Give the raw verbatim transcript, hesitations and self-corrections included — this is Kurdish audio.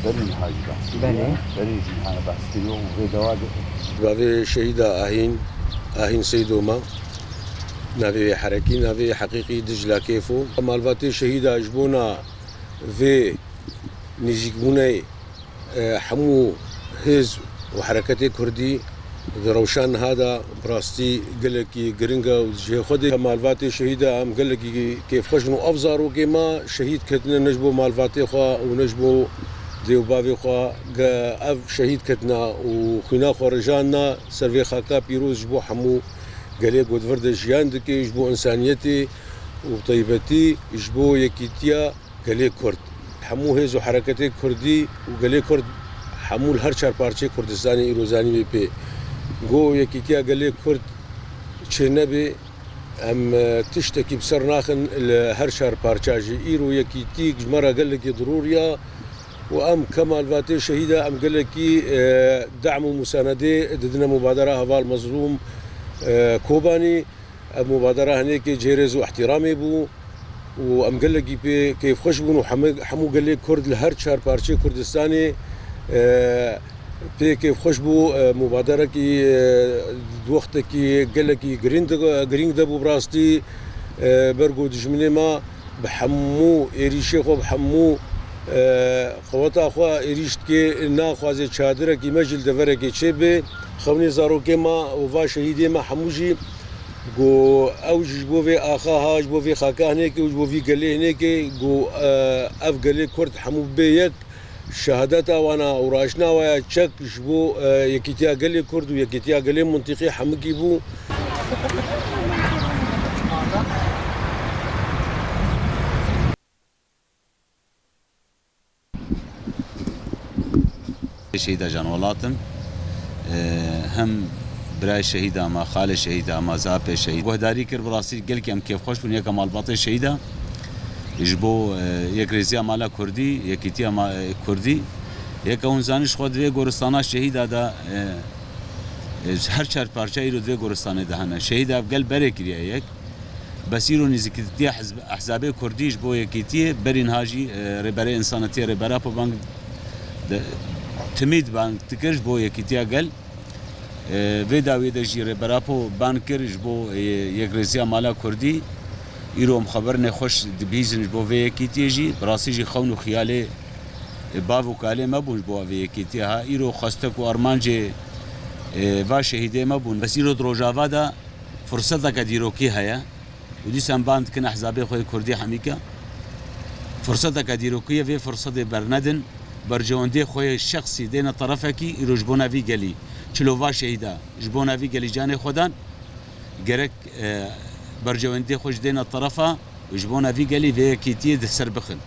Berî niha jî behs kiriye. Belê. Berî jî niha behs kiriye û vê dewa de. Bavê şehîda Ahîn, Ahîn Seydo me. Navê wê herekî, navê heqîqî Dicla Kêfo. Malbatê şehîda ji bona vê nêzîkbûnê, e, hemû hêz û hereketê kurdî di rewşa niha de bi rastî gelekî giring e û di cihê xwe de malbatê şehîda em gelekî kêfxweş bin û ev zarokê me şehîd ketine ne ji bo malbatê xwe û ne ji bo dê û bavê xwe ge ev şehîd ketine û xwîna xwe rijandine ser vê xaka pîroz ji bo hemû gelê ku di vir de jiyan dike, ji bo însaniyetê û taybetî ji bo yekîtiya gelê Kurd. Hemû hêz û hereketê Kurdî û gelê Kurd hemû li her çar parçeyê Kurdistanê îro zanî wê pê. Go yekîtiya gelê Kurd çê nebe, em, e, tiştekî bi ser naxin li her çar parça jî. Îro yekîtî ji me re gelekî dirûrî ye û em ke malbatê şehîda em gelekî, e, dem û musanedê didine mubadera heval Mezlûm, e, Kobanî. Ev mubadera hinekê cihê rêz û ihtiramê bû û em gelekî pê kêfxweş bûn û hemû, hemû gelê Kurd li her çar parçeyê Kurdistanê, e, pê kêfxweş bû. E, mubaderekî, e, di wextekî gelekî girîng de, girîng de bû bi rastî, e, ber ku dijminê me bi hemû êrîşê xwe, bi hemû, e, qeweta xwe êrîş dike, naxwaze çadirekî me jî li deverekê çêbe. Xewnê zarokê me û va şehîdê me hemû jî Go ew jî ji bo vê axa ha, ji bo vê xaka hinekê û ji bo vî gelê hinekê, go, e, ev gelê Kurd hemû bê yek, şehadeta wana û raştina wa ya çek ji bo, e, yekîtiya gelê Kurd û yekîtiya gelê mintiqê hemikî bû. Şehîda Can Welat im. Ee, hem birayê şehîda me, xalê şehîda me, zapê şehîd. Guhdarî kir, bi rastî gelkî em kêfxweş bûn, yeka malbatê şehîda. Ji bo, e, yekrêziya mala Kurdî, yekîtiya ma-, e, Kurdî. Yeka hûn zanî ji xwe di vê goristana şehîda de, e, e, ji her çar parça îro di vê goristanê de hene. Şehîda ev gel berê kiriye yek. Bes îro nêzîkîtiya hizb-, ehzabê kurdî ji bo yekîtiyê berî niha jî, e, rêberê însanetiyê Rêber Apo bang de, timî bang dikir ji bo yekîtiya gel. E, vê dawiyê de jî Rêber Apo bang kir ji bo, e, yekrêziya mala kurdî. Îro em xeber nexweş dibihîzin ji bo vê yekîtiyê jî. Bi rastî jî xewn û xiyalê, e, bav û kalê me bûn ji bo vê yekîtiyê ha. Îro xwestek û armancê, e, va şehîdê me bûn. Bes îro di Rojava de Firseteke dîrokî heye û dîsa em bang dikin ehzabê xwe yê kurdî hemî ke. Firseteke dîrokî ye, vê firsetê bernedin, bercewendiyê xwe yê şexsî dêne terefekî, îro ji bona vî gelî, çilo va şehîda ji bona vî gelî canê xwe dan, gerek, e, bercewendiyê xwe jî dêne terefa û ji bona vî gelî vê yekîtiyê di ser bixin.